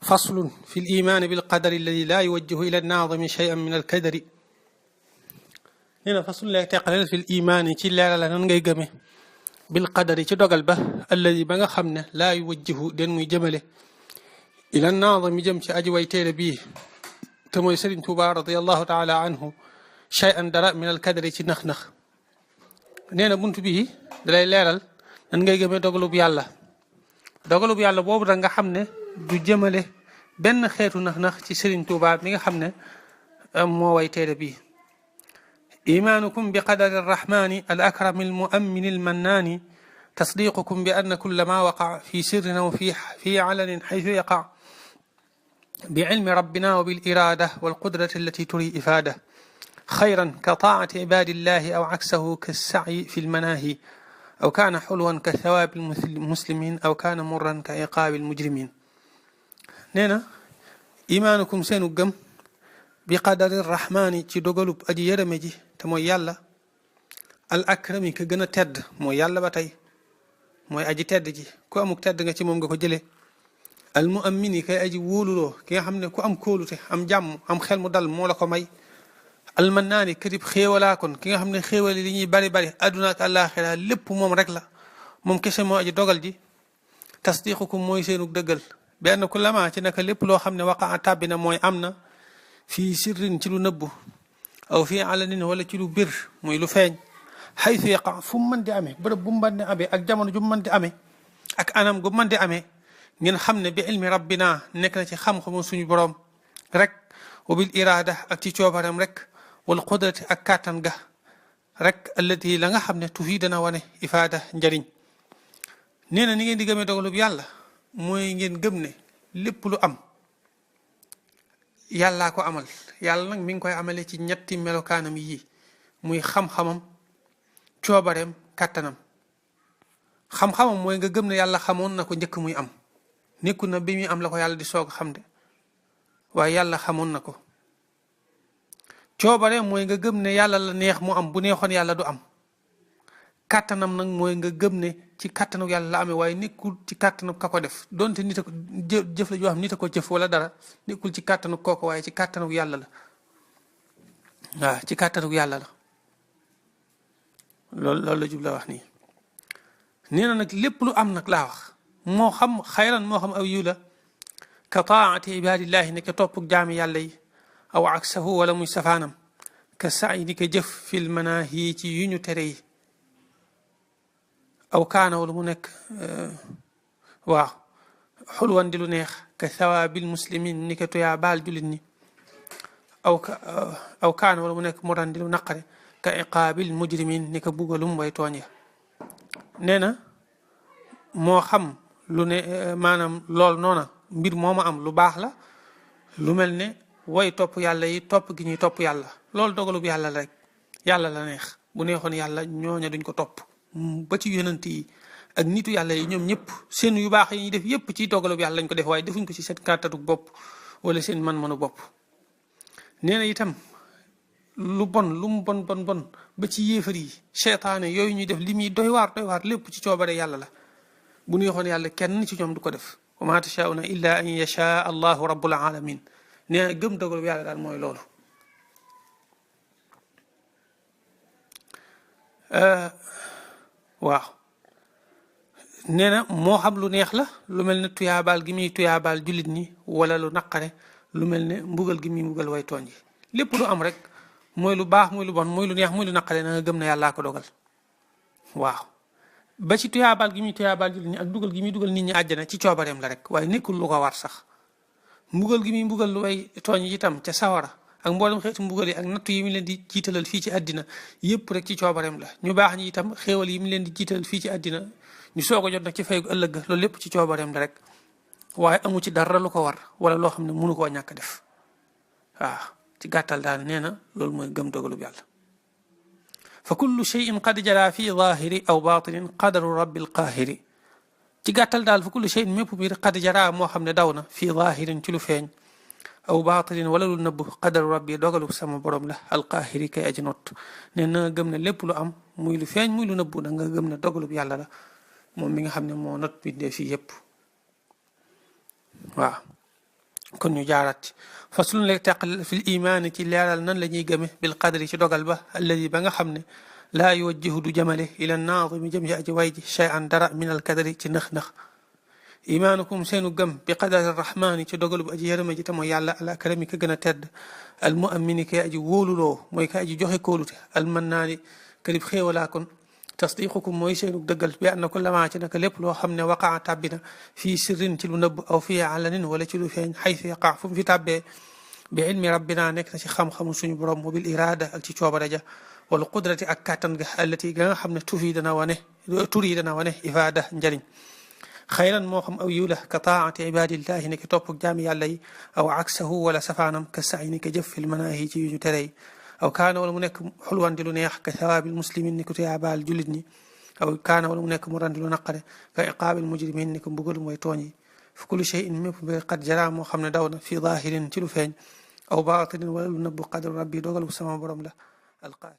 فصل في الإيمان بالقدر الذي لا يوجه إلى الناظم شيئا من الكدر. هنا فصل لا تقلل في الإيمان ci leeral la nan ngay gëme bil qadari ci dogal ba alladi ba nga xam ne laa yuwajjihu den muy jëmale ila naazimi jëm ci aji way téere bii te mooy Sëriñ Tuubaa radiyallahu taala anhu shay'an dara min al kadari ci nax-nax. nee na buntu bii dalay leeral nan ngay gëmee dogalub yàlla boobu da nga xam ne du jëmale benn xeetu nax-nax ci Sëriñ Tuubaa mi nga xam ne moo way téere bii. إيمانكم بقدر الرحمن الأكرم المؤمن المنان تصديقكم بأن كل ما وقع في سر وفي علن حيث يقع بعلم ربنا وبالإرادة والقدرة التي تري إفادة خيرا كطاعة عباد الله أو عكسه كالسعي في المناهي أو كان حلوا كثواب المسلمين أو كان مرا كعقاب المجرمين. نينا إيمانكم سينو جم بقدر الرحمن ci dogalub aji yërëme ji te mooy yàlla al akrami ka gën a tedd mooy yàlla ba tey mooy aji tedd ji ku amuk tedd nga ci moom nga ko jëlee al mu'ammini kay aji wóoluloo ki nga xam ne ku am kóolute am jàmm am xel mu dal moo la ko may al mannaani kadib xéewalaa kon ki nga xam ne xéewali li ñuy bari bari àdduna ak àllaaxira lépp moom rek la moom kese moo aji dogal ji tasdiqukum mooy seenug dëggal benn ku lama ci naka lépp loo xam ne waqa tàbbi na mooy am na fii sirrin ci lu nëbbu aw fii alanin wala ci lu bir muy lu feeñ xaytu yaqa fu mu mën di amee bërëb bu mu mën di amee ak jamono ju mu mën di amee ak anam gu mu mën di amee ngeen xam ne bi ilmi rabbina nekk na ci xam-xamu suñu boroom rek wa bil irada ak ci coobaram rek wal qudrati ak kàttan ga rek allati la nga xam ne tufi dana wane ifaada njariñ. nee na ni ngeen di gëmee dogalub yàlla mooy ngeen gëm ne lépp lu am yàllaa ko amal yàlla nag mi ngi koy amale ci ñetti melokaanam yii muy xam-xamam coobareem kàttanam. xam-xamam mooy nga gëm ne yàlla xamoon na ko njëkk muy am nekkul na bi muy am la ko yàlla di soog a xam de waaye yàlla xamoon na ko. coobareem mooy nga gëm ne yàlla la neex mu am bu neexoon yàlla du am. kàttanam nag mooy nga gëm ne ci kàttanu yàlla la amee waaye nekkul ci kàttanu ka ko def donte nit a ko jëf la joo xam nit a ko jëf wala dara nekkul ci kàttanu kooku waaye ci kàttanu yàlla la waaw ci kàttanu yàlla la loolu la jubla wax nii. nee na nag lépp lu am nag laa wax moo xam xayran moo xam aw yiw la ka taati ibadillahi ne ka topp jaami yàlla yi aw aksahu wala muy safaanam ka sa'i ni ka jëf fil manaahi ci yu ñu tere yi aw kaana wala mu nekk waaw xulwan di lu neex ka thawaabil muslimin ni ka tuyaa baal jullit ñi aw kaana wala mu nekk muran di lu naqare ka iqaabil mujrimin ni ka bugalum way tooñe. nee na moo xam lu ne maanaam lool noona mbir mooma am lu baax la lu mel ne way topp yàlla yi topp gi ñuy topp yàlla loolu dogalub yàlla la rek yàlla la neex bu neexoon yàlla ñooña duñ ko topp ba ci yonent yi ak nitu yàlla yi ñoom ñëpp seen yu baax yi ñuy def yëpp ci dogalub yàlla lañ ko def waaye defuñ ko ci seen kàttanug bopp wala seen man-manu bopp. nee na itam lu bon lu mu bon ba ci yéefar yi seytaane yooyu ñuy def li muy doy waar lépp ci coobare yàlla la bu neexoon yàlla kenn ci ñoom du ko def wa ma tashauna illa an yasha allahu rabbul alamin. nee na gëm dogalub yàlla daal mooy loolu. waaw nee na moo xam lu neex la lu mel ne tuyaabaal gi muy tuyaabaal jullit ñi wala lu naqare lu mel ne mbugal gi muy mbugal way tooñ yi lépp lu am rek mooy lu baax muy lu bon muy lu neex muy lu naqare na nga gëm ne yàllaa ko dogal. waaw ba ci tuyaabaal gi muy tuyaabaal jullit ñi ak dugal gi muy dugal nit ñi àjjana ci coobareem la rek waaye nekkul lu ko war sax. mbugal gi muy mbugal lu way tooñ yi itam ca sawara ak mboolem xeetu mbugal yi ak nattu yi mu leen di jiitalal fii ci àddina yëpp rek ci coobareem la. ñu baax ñi itam xéewal yi mu leen di jiitalal fii ci àddina ñu soog a jot nag ci fay gu ëllëg loolu lépp ci coobareem la rek waaye amu ci dara lu ko war wala loo xam ne mënu koo ñàkk def. waaw ci gàttal daal nee na loolu mooy gëm dogalub yàlla. fa kullu shay'in qad jara fi zahiri aw batinin qadaru rabbil qahiri. ci gàttal daal fa kullu shay'in mépp mbir qad jara moo xam ne daw na fii zahirin ci lu feeñ aw baatilin wala lu nëbb qadaru rabbi dogalu sama borom la alqaahiri kay aji not. ne na nga gëm ne lépp lu am muy lu feeñ muy lu nëbb da nga gëm ne dogalub yàlla la moom mi nga xam ne moo not bindee fii yépp. waaw kon ñu jaaraat faslun lay teqal fil imaani ci leeral nan la ñuy gëme bil qadri ci dogal ba alladi ba nga xam ne laa yuwajjihu du jamale ila naadimi jëm ci aji way ji shay'an dara min al kadari ci nëx-nëx imaanukum seenu gëm bi qadari rahmaani ci dogal bu aji yërëma ji te mooy yàlla al akrami ka gën a tedd al mu'ammini kay aji wóoluloo mooy ka aji joxe kóolute al mannaani kalib xéewalaa kon tasdiqukum mooy seenu dëggal bi anna kulla maa ci naka lépp loo xam ne waqaa tàbbina fii sirrin ci lu nëbb aw fii alanin wala ci lu feeñ xaytu yaqaa fu mu fi tàbbee bi ilmi rabbina nekk na ci xam-xamu suñu borom wa bil iraada ak ci coobare ja wala qudrati ak kàttan ga allati ga nga xam ne tur yi dana wane ifaada njëriñ xayran moo xam aw yiw la ka taati ibadillahi ne ki topp jaami yàlla yi aw aksahu wala safaanam ka sa'i ni ka jëf fil manaahi ci yu ñu tere yi aw kaana wala mu nekk xulwan di lu neex ka sawaabil muslimin ni ko tuyaabaal jullit ñi aw kaana wala mu nekk mu randi lu naqare ka iqaabil mujrimin ni ko mbugalu mooy tooñ yi fi kulli shay'in mépp mbir qad jara moo xam ne daw na fi zahirin ci lu feeñ aw baatinin wala lu nëbbu qadru rabbi dogalu sama borom la alqaa